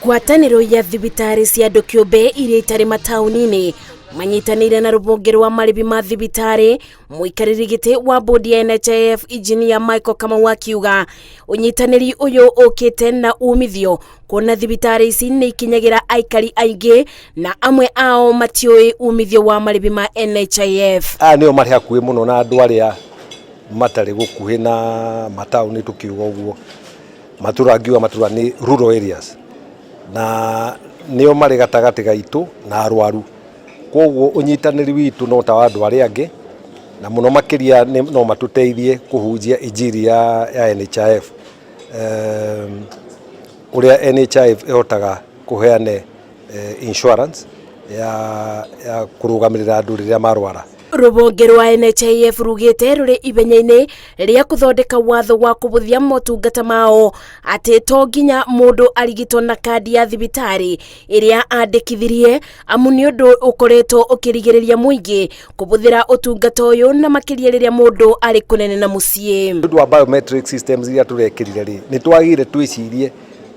Ngwatanĩro ya thibitarĩ cia andũ kĩũmbe iria itarĩ mataũni-inĩ manyitanĩire na rũhonge rwa marĩhi ma thibitarĩ. Mũikarĩri gĩtĩ wa bodi ya NHIF, Engineer Michael Kamau, akiuga ũnyitanĩri ũyũ ũkĩte na umithio kuona thibitarĩ ici nĩ ikinyagĩra aikari aingĩ na amwe ao matiũĩ umithio wa marĩhi ma NHIF. Aya nĩo marĩ hakuhĩ mũno na andũ arĩa matarĩ gũkuhĩ na mataũni. Tũkiuga ũguo matũra, ngiuga matũra nĩ rural areas, na nĩo marĩ gatagatĩ gaitũ na arwaru. Koguo ũnyitanĩri witũ no ta wa andũ arĩa angĩ, na mũno makĩria no matũteithie kũhunjia injiri ya NHIF, ũrĩa NHIF ĩhotaga kũheane insurance ya kũrũgamĩrĩra andũ rĩrĩa marwara. Rũhonge rwa NHIF rugĩte rũrĩ ithenya-inĩ rĩa kũthondeka watho wa kũbũthia motungata mao, atĩ to nginya mũndũ arigitwo na kandi ya thibitarĩ ĩrĩa andĩkithirie, amu nĩ ũndũ ũkoretwo ũkĩrigĩrĩria mũingĩ kũbũthĩra ũtungata ũyũ, na makĩria rĩrĩa mũndũ arĩ kũnene na mũciĩ. Nĩ ũndũ wa biometric systems iria tũrekĩrire rĩ, nĩ twagĩrĩire twĩcirie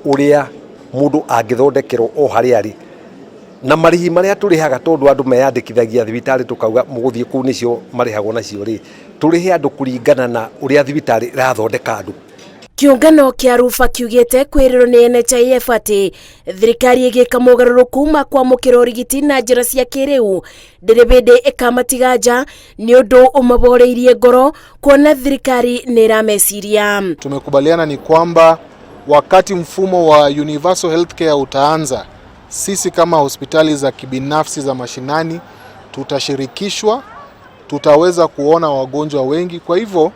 ũrĩa mũndũ angĩthondekerwo o harĩa arĩ na marĩhi marĩa tũrĩhaga, tondũ andũ meyandĩkithagia thibitarĩ, tũkauga mũgũthiĩ kũu nĩcio marĩhagwo nacio rĩ, tũrĩhe andũ kũringana na ũrĩa thibitarĩ ĩrathondeka andũ. Kĩũngano kĩa Rufa kiugĩte kwĩrĩrwo nĩ NHIF atĩ thirikari ĩgĩka mogarũrũku ma kwamũkĩra ũrigiti na njĩra cia kĩrĩu ndĩrĩ hĩndĩ ĩkamatiga nja, nĩ ũndũ ũmaboreirie ngoro kuona thirikari nĩ ĩrameciria. Tumekubaliana ni kwamba wakati mfumo wa universal healthcare utaanza, sisi kama hospitali za kibinafsi za mashinani tutashirikishwa, tutaweza kuona wagonjwa wengi. Kwa hivyo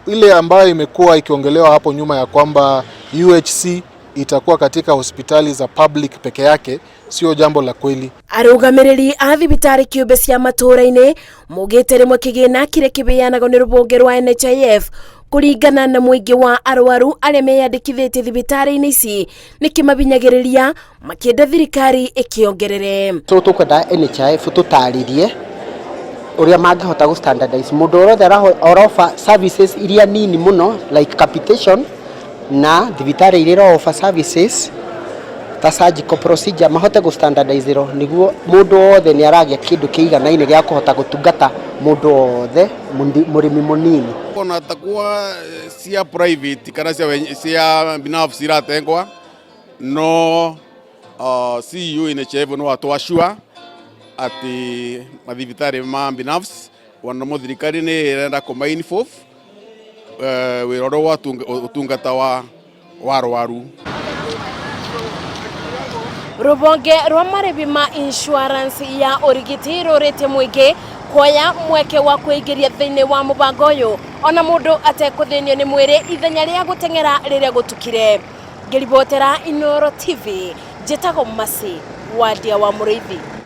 ile ambayo imekuwa ikiongelewa hapo nyuma ya kwamba UHC itakuwa katika hospitali za public peke yake sio jambo la kweli. Arũgamĩrĩri a thibitarĩ kĩũmbe cia matũũra-inĩ maugĩte rĩmwe kĩgĩna kĩrĩa kĩheanagwo nĩ rũhonge rwa NHIF kũringana na mũingĩ wa arwaru arĩa meyandĩkithĩtie thibitarĩ-inĩ ici nĩ kĩmabinyagĩrĩria, makĩenda thirikari ĩkĩongerere. So tukwenda NHIF tũtarĩrie ũrĩa mangĩhota gũ standardize mũndũ wothe oro-offer services iria nini mũno like capitation, na thibitarĩ iria iro-offer services ta surgical procedure mahote gũ standardize ro nĩguo mũndũ wothe nĩ aragĩa kĩndũ kĩiganaine gĩa kũhota gũtungata mũndũ wothe, mũrĩmi mũnini. Ona takuwa cia private kana cia binafsi iratengwa no CEO NHIF no atwacua ati mathibitari ma binafsi wanamo thirikari ni irenda kuma involve wira uria wa utungata wa arwaru. Rũhonge rwa marĩhi ma insurance ya ũrigiti rũrĩtie mũingĩ kuoya mweke wa kwĩingĩria thĩinĩ wa mũbango ũyũ ona mũndũ atekũthĩnio nĩ mwĩrĩ, ithenya rĩa gũteng'era rĩrĩa gũtukire. Ngĩribotera Inooro TV, njĩtagwo Masi Wadia wa Mũrĩithi.